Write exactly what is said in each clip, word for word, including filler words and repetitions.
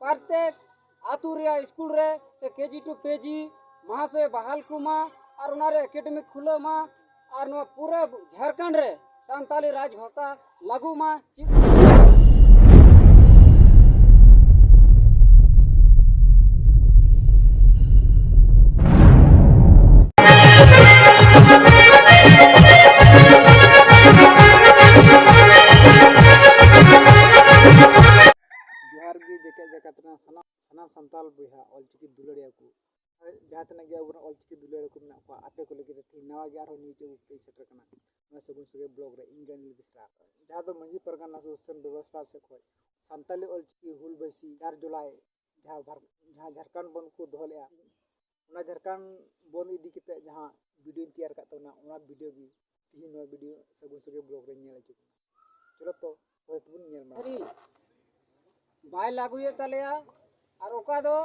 ᱯᱨᱚᱛᱮᱠ ᱟᱛᱳ ᱨᱮᱭᱟᱜ ᱥᱠᱩᱞ ᱨᱮ ᱥᱮ ᱠᱮ ᱡᱤ ᱴᱩ ᱯᱮ ᱡᱤ ᱢᱟᱦᱟᱥᱚᱭ ᱵᱟᱦᱟᱞ ᱠᱚᱢᱟ ᱟᱨ ᱚᱱᱟ ᱨᱮ ᱮᱠᱟᱰᱮᱢᱤ ᱠᱷᱩᱞᱟᱹᱣ ᱢᱟ ᱟᱨ ᱱᱚᱣᱟ ᱯᱩᱨᱟᱹ ᱡᱷᱟᱲᱠᱷᱚᱸᱰ ᱨᱮ ᱥᱟᱱᱛᱟᱞᱤ ᱨᱟᱡᱽ ᱵᱷᱟᱥᱟ ᱞᱟᱹᱜᱩ ᱢᱟ᱾ ᱪᱮᱫ ᱡᱚᱦᱟᱨ ᱜᱮ ᱡᱮᱜᱮᱛ ᱡᱟᱠᱟᱛ ᱨᱮᱱ ᱥᱟᱱᱟᱢ, ᱥᱟᱱᱟᱢ ᱥᱟᱱᱛᱟᱞ ᱵᱚᱭᱦᱟ, ᱚᱞᱪᱤᱠᱤ ᱫᱩᱞᱟᱹᱲᱤᱭᱟᱹ ᱠᱚ, ᱡᱟᱦᱟᱸ ᱛᱤᱱᱟᱹᱜ ᱜᱮ ᱟᱵᱚᱨᱮᱱ ᱚᱞᱪᱤᱠᱤ ᱫᱩᱞᱟᱹᱲᱤᱭᱟᱹ ᱠᱚ ᱢᱮᱱᱟᱜ ᱠᱚᱣᱟ, ᱟᱯᱮ ᱠᱚ ᱞᱟᱹᱜᱤᱫ ᱛᱮ ᱛᱮᱦᱮᱧ ᱱᱟᱣᱟ ᱜᱮ ᱟᱨᱦᱚᱸ ᱱᱤᱭᱩᱡᱽ ᱟᱹᱜᱩ ᱠᱟᱛᱮ ᱤᱧ ᱥᱮᱴᱮᱨ ᱠᱟᱱᱟ ᱱᱚᱣᱟ ᱥᱟᱹᱜᱩᱱ ᱥᱟᱹᱜᱟᱹᱭ ᱵᱞᱚᱜ ᱨᱮ᱾ ᱤᱧ ᱜᱮ ᱚᱱᱤᱞ ᱵᱮᱥᱨᱟ, ᱡᱟᱦᱟᱸ ᱫᱚ ᱢᱟᱹᱡᱷᱤ ᱯᱟᱨᱜᱟᱱᱟ ᱥᱩᱥᱟᱥᱚᱱ ᱵᱮᱵᱚᱥᱛᱷᱟ ᱥᱮᱫ ᱠᱷᱚᱱ ᱥᱟᱱᱛᱟᱞᱤ ᱚᱞᱪᱤᱠᱤ ᱦᱩᱞ ᱵᱟᱹᱭᱥᱤ ᱪᱟᱨ ᱡᱩᱞᱟᱭ ᱡᱟᱦᱟᱸ ᱵᱷᱟᱨ-, ᱡᱟᱦᱟᱸ ᱡᱷᱟᱲᱠᱷᱚᱸᱰ ᱵᱚᱱᱫᱷ ᱠᱚ ᱫᱚᱦᱚ ᱞᱮᱫᱼᱟ, ᱚᱱᱟ ᱡᱷᱟᱲᱠᱷᱚᱸᱰ ᱵᱚᱱᱫᱷ ᱤᱫᱤ ᱠᱟᱛᱮ ᱡᱟᱦᱟᱸ ᱵᱷᱤᱰᱤᱭᱳᱧ ᱛᱮᱭᱟᱨ ᱟᱠᱟᱫ ᱛᱟᱵᱚᱱᱟ, ᱚᱱᱟ ᱵᱷᱤᱰᱤᱭᱳ ᱜᱮ ᱛᱮᱦᱮᱧ ᱱᱚᱣᱟ ᱵᱷᱤᱰᱤᱭᱳ ᱥᱟᱹᱜᱩᱱ ᱥᱟᱹᱜᱟᱹᱭ ᱵᱞᱚᱜ ᱨᱮᱧ ᱧᱮᱞ ᱦᱚᱪᱚ ᱵᱚᱱᱟ᱾ ᱪᱚᱞᱚ ᱛᱚ, ᱦᱳᱭ ᱛᱚᱵᱚᱱ ᱧᱮᱞ ᱢᱟᱲᱟᱝ᱾ ᱟᱹᱨᱤ ᱵᱟᱭ ᱞᱟᱹᱜᱩᱭᱮᱫ ᱛᱟᱞᱮᱭᱟ᱾ ᱟᱨ ᱚᱠᱟ ᱫᱚ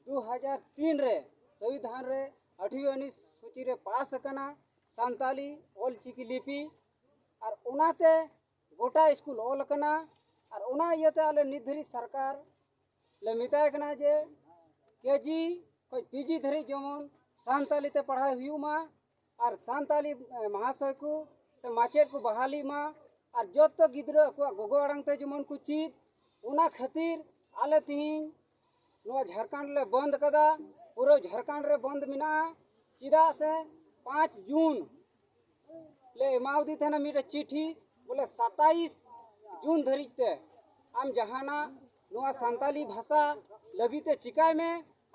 ᱫᱩ ᱦᱟᱡᱟᱨ ᱛᱤᱱ ᱨᱮ ᱥᱚᱝᱵᱤᱫᱷᱟᱱ ᱨᱮ ᱟᱴᱷᱣᱤ ᱚᱱᱩᱥᱩᱪᱤ ᱨᱮ ᱯᱟᱥ ᱟᱠᱟᱱᱟ ᱥᱟᱱᱛᱟᱞᱤ ᱚᱞᱪᱤᱠᱤ ᱞᱤᱯᱤ᱾ ᱟᱨ ᱚᱱᱟᱛᱮ ᱜᱚᱴᱟ ᱥᱠᱩᱞ ᱚᱞ ᱟᱠᱟᱱᱟ᱾ ᱟᱨ ᱚᱱᱟ ᱤᱭᱟᱹᱛᱮ ᱟᱞᱮ ᱱᱤᱛ ᱫᱷᱟᱹᱨᱤᱡ ᱥᱚᱨᱠᱟᱨ ᱞᱮ ᱢᱮᱛᱟᱭ ᱠᱟᱱᱟ ᱡᱮ ᱠᱮ ᱡᱤ ᱠᱷᱚᱱ ᱯᱤ ᱡᱤ ᱫᱷᱟᱹᱨᱤᱡ ᱡᱮᱢᱚᱱ ᱥᱟᱱᱛᱟᱞᱤ ᱛᱮ ᱯᱟᱲᱦᱟᱣ ᱦᱩᱭᱩᱜ ᱢᱟ ᱟᱨ ᱥᱟᱱᱛᱟᱞᱤ, ᱮ, ᱢᱟᱦᱟᱥᱚᱭ ᱠᱚ ᱥᱮ ᱢᱟᱪᱮᱫ ᱠᱚ ᱵᱟᱦᱟᱞᱤᱜ ᱢᱟ ᱟᱨ ᱡᱚᱛᱚ ᱜᱤᱫᱽᱨᱟᱹ ᱟᱠᱚᱣᱟᱜ ᱜᱚᱜᱚ ᱟᱲᱟᱝ ᱛᱮ ᱡᱮᱢᱚᱱ ᱠᱚ ᱪᱮᱫ, ᱚᱱᱟ ᱠᱷᱟᱹᱛᱤᱨ ᱟᱞᱮ ᱛᱮᱦᱮᱧ ᱱᱚᱣᱟ ᱡᱷᱟᱲᱠᱷᱚᱸᱰ ᱞᱮ ᱵᱚᱱᱫ ᱠᱟᱫᱟ᱾ ᱯᱩᱨᱟᱹ ᱡᱷᱟᱲᱠᱷᱚᱸᱰ ᱨᱮ ᱵᱚᱱᱫ ᱢᱮᱱᱟᱜᱼᱟ᱾ ᱪᱮᱫᱟᱜ ᱥᱮ ᱯᱟᱸᱪ ᱡᱩᱱ ᱞᱮ ᱮᱢᱟᱣᱟᱫᱮ ᱛᱟᱦᱮᱱᱟ ᱢᱤᱫᱴᱮᱡ ᱪᱤᱴᱷᱤ, ᱵᱚᱞᱮ ᱥᱟᱛᱟᱭᱤᱥ ᱡᱩᱱ ᱫᱷᱟᱹᱨᱤᱡ ᱛᱮ ᱟᱢ ᱡᱟᱦᱟᱱᱟᱜ ᱱᱚᱣᱟ ᱥᱟᱱᱛᱟᱞᱤ ᱵᱷᱟᱥᱟ ᱞᱟᱹᱜᱤᱫ ᱛᱮ ᱪᱤᱠᱟᱭ ᱢᱮ᱾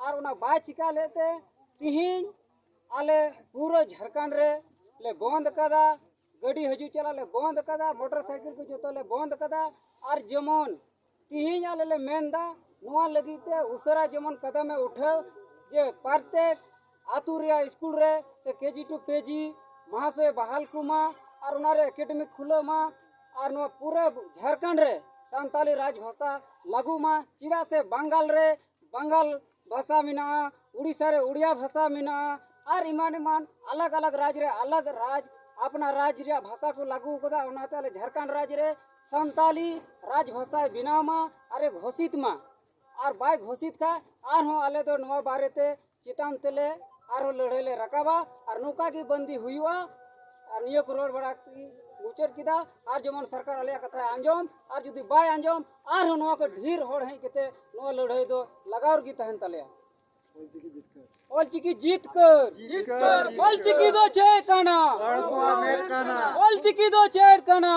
ᱟᱨ ᱚᱱᱟ ᱵᱟᱭ ᱪᱤᱠᱟ ᱞᱮᱫ ᱛᱮ ᱛᱤᱦᱤᱧ ᱟᱞᱮ ᱯᱩᱨᱟᱹ ᱡᱷᱟᱲᱠᱷᱚᱸᱰ ᱨᱮ ᱞᱮ ᱵᱚᱱᱫ ᱟᱠᱟᱫᱟ᱾ ᱜᱟᱹᱰᱤ ᱦᱤᱡᱩᱜ ᱪᱟᱞᱟᱜ ᱞᱮ ᱵᱚᱱᱫ ᱟᱠᱟᱫᱟ, ᱢᱚᱴᱚᱨ ᱥᱟᱭᱠᱮᱞ ᱠᱚ ᱡᱚᱛᱚ ᱞᱮ ᱵᱚᱱᱫ ᱟᱠᱟᱫᱟ᱾ ᱟᱨ ᱡᱮᱢᱚᱱ ᱛᱤᱦᱤᱧ ᱟᱞᱮ ᱞᱮ ᱢᱮᱱ ᱮᱫᱟ, ᱱᱚᱣᱟ ᱞᱟᱹᱜᱤᱫ ᱛᱮ ᱩᱥᱟᱹᱨᱟ ᱡᱮᱢᱚᱱ ᱠᱟᱫᱟᱢᱮ ᱩᱴᱷᱟᱹᱣ ᱡᱮ ᱯᱨᱚᱛᱮᱠ ᱟᱛᱳ ᱨᱮᱭᱟᱜ ᱥᱠᱩᱞ ᱨᱮ ᱥᱮ ᱠᱮ ᱡᱤ ᱴᱩ ᱯᱮ ᱡᱤ ᱢᱟᱦᱟᱥᱚᱭ ᱵᱟᱦᱟᱞ ᱠᱚᱢᱟ ᱟᱨ ᱚᱱᱟ ᱨᱮ ᱮᱠᱟᱰᱮᱢᱤ ᱠᱷᱩᱞᱟᱹᱣ ᱢᱟ ᱟᱨ ᱱᱚᱣᱟ ᱯᱩᱨᱟᱹ ᱡᱷᱟᱲᱠᱷᱚᱸᱰ ᱨᱮ ᱥᱟᱱᱛᱟᱞᱤ ᱨᱟᱡᱽ ᱵᱷᱟᱥᱟ ᱞᱟᱹᱜᱩ ᱢᱟ᱾ ᱪᱮᱫᱟᱜ ᱥᱮ ᱵᱟᱝᱜᱟᱞ ᱨᱮ ᱵᱟᱝᱜᱟᱞ ᱵᱷᱟᱥᱟ ᱢᱮᱱᱟᱜᱼᱟ, ᱩᱲᱤᱥᱥᱟ ᱨᱮ ᱩᱲᱤᱭᱟ ᱵᱷᱟᱥᱟ ᱢᱮᱱᱟᱜᱼᱟ, ᱟᱨ ᱮᱢᱟᱱ ᱮᱢᱟᱱ ᱟᱞᱟᱜᱽ ᱟᱞᱟᱜᱽ ᱨᱟᱡᱽ ᱨᱮ ᱟᱞᱟᱜᱽ ᱨᱟᱡᱽ ᱟᱯᱱᱟᱨ ᱨᱟᱡᱽ ᱨᱮᱭᱟᱜ ᱵᱷᱟᱥᱟ ᱠᱚ ᱞᱟᱹᱜᱩ ᱟᱠᱟᱫᱟ᱾ ᱚᱱᱟᱛᱮ ᱟᱞᱮ ᱡᱷᱟᱲᱠᱷᱚᱸᱰ ᱨᱟᱡᱽ ᱨᱮ ᱥᱟᱱᱛᱟᱞᱤ ᱨᱟᱡᱽ ᱵᱷᱟᱥᱟᱭ ᱵᱮᱱᱟᱣ ᱢᱟ ᱟᱨᱮ ᱜᱷᱳᱥᱤᱛ ᱢᱟ᱾ ᱟᱨ ᱵᱟᱭ ᱜᱷᱳᱥᱤᱛ ᱠᱷᱟᱱ ᱟᱨᱦᱚᱸ ᱟᱞᱮ ᱫᱚ ᱱᱚᱣᱟ ᱵᱟᱨᱮᱛᱮ ᱪᱮᱛᱟᱱ ᱛᱮᱞᱮ ᱟᱨᱦᱚᱸ ᱞᱟᱹᱲᱦᱟᱹᱭ ᱞᱮ ᱨᱟᱠᱟᱵᱟ᱾ ᱟᱨ ᱱᱚᱝᱠᱟ ᱜᱮ ᱵᱟᱹᱱᱫᱤ ᱦᱩᱭᱩᱜᱼᱟ᱾ ᱟᱨ ᱱᱤᱭᱟᱹ ᱠᱚ ᱨᱚᱲ ᱵᱟᱲᱟ ᱠᱟᱛᱮ ᱜᱤᱧ ᱢᱩᱪᱟᱹᱫ ᱠᱮᱫᱟ᱾ ᱟᱨ ᱡᱮᱢᱚᱱ ᱥᱚᱨᱠᱟᱨ ᱟᱞᱮᱭᱟᱜ ᱠᱟᱛᱷᱟᱭ ᱟᱸᱡᱚᱢ, ᱟᱨ ᱡᱩᱫᱤ ᱵᱟᱭ ᱟᱸᱡᱚᱢ, ᱟᱨᱦᱚᱸ ᱱᱚᱣᱟ ᱠᱚ ᱰᱷᱮᱨ ᱦᱚᱲ ᱦᱮᱡ ᱠᱟᱛᱮ ᱱᱚᱣᱟ ᱞᱟᱹᱲᱦᱟᱹᱭ ᱫᱚ ᱞᱟᱜᱟᱣ ᱨᱮᱜᱮ ᱛᱟᱦᱮᱱ ᱛᱟᱞᱮᱭᱟ᱾ ᱚᱞᱪᱤᱠᱤ ᱡᱤᱛᱠᱟᱹᱨ᱾ ᱚᱞᱪᱤᱠᱤ ᱫᱚ ᱪᱮᱫ ᱠᱟᱱᱟ? ᱚᱞᱪᱤᱠᱤ ᱫᱚ ᱪᱮᱫ ᱠᱟᱱᱟ?